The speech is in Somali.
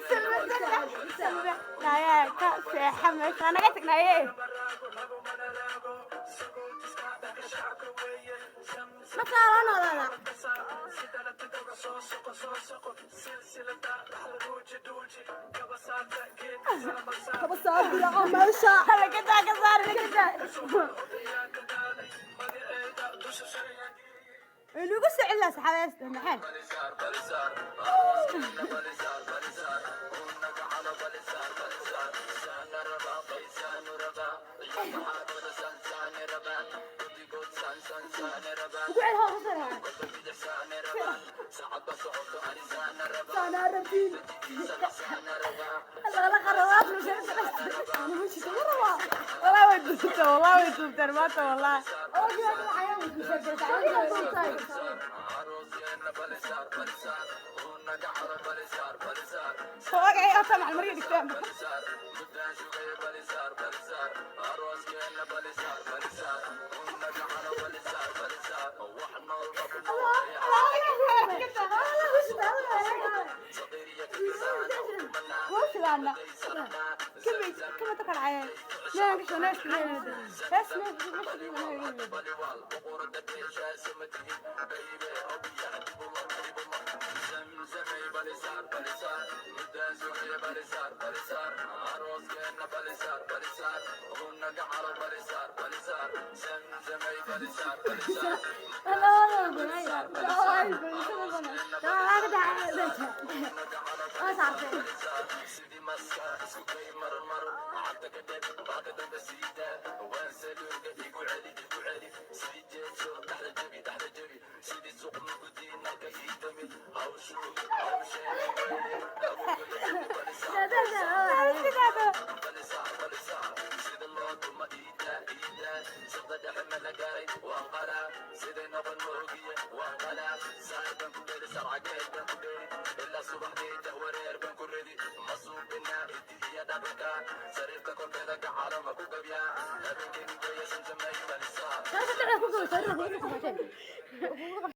Salma, naye ka seexa meesha, naga tag naye. Markaa loo noolaada. Kaba saar diraca meesha. Lagadaa ka saar, lagadaa. Inagu soo celina saxaabeesta maxay? Ugu cel hoos u sar. Saanaa rabtiin. Lala qarawaad. Ana meesha kama rabaa. Walaa way duubteen, walaa way duubteen maanta walaa. Hoogay horta macal maryo dhigteen. Wuu kama takar cayeen meel kasoo nees hees